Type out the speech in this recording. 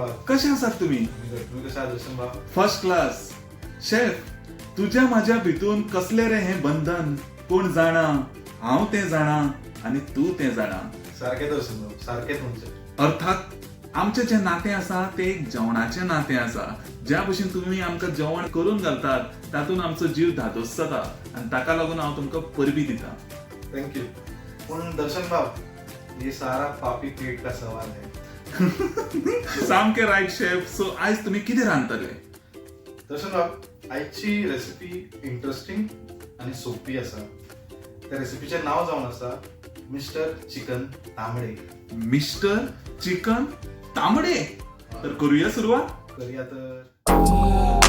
बाब. कशे आसात तुम्ही? तुम्ही कशा आहात दर्शन बाब? First class. शेफ, तुझ्या माझ्या भितून कसले रे हे बंधन कोण जाणा, हांव तें जाणा आनी तूं तें जाणा. सारखे दर्शन बाब, सारखे तुमचे. अर्थात आमचें जें नातें आसा तें एक जेवणाचें नातें आसा. ज्या भशेन तुमी आमकां जेवण करून घालतात तातूंत आमचो जीव धादोस जाता आनी ताका लागून हांव तुमकां परबीं दिता. Thank you. पूण दर्शन बाब, ये सारा पापी पेट का सवाल है. सामकें रायट शेफ. सो आयज तुमी कितें रांदतले? दर्शन बाब, आयची रेसिपी इंटरेस्टिंग आणि सोपी आसा. त्या रेसिपीचें नांव जावन आसा मिस्टर चिकन तांबडे. मिस्टर चिकन तांबडे. तर करूया सुरवात. करूया तर.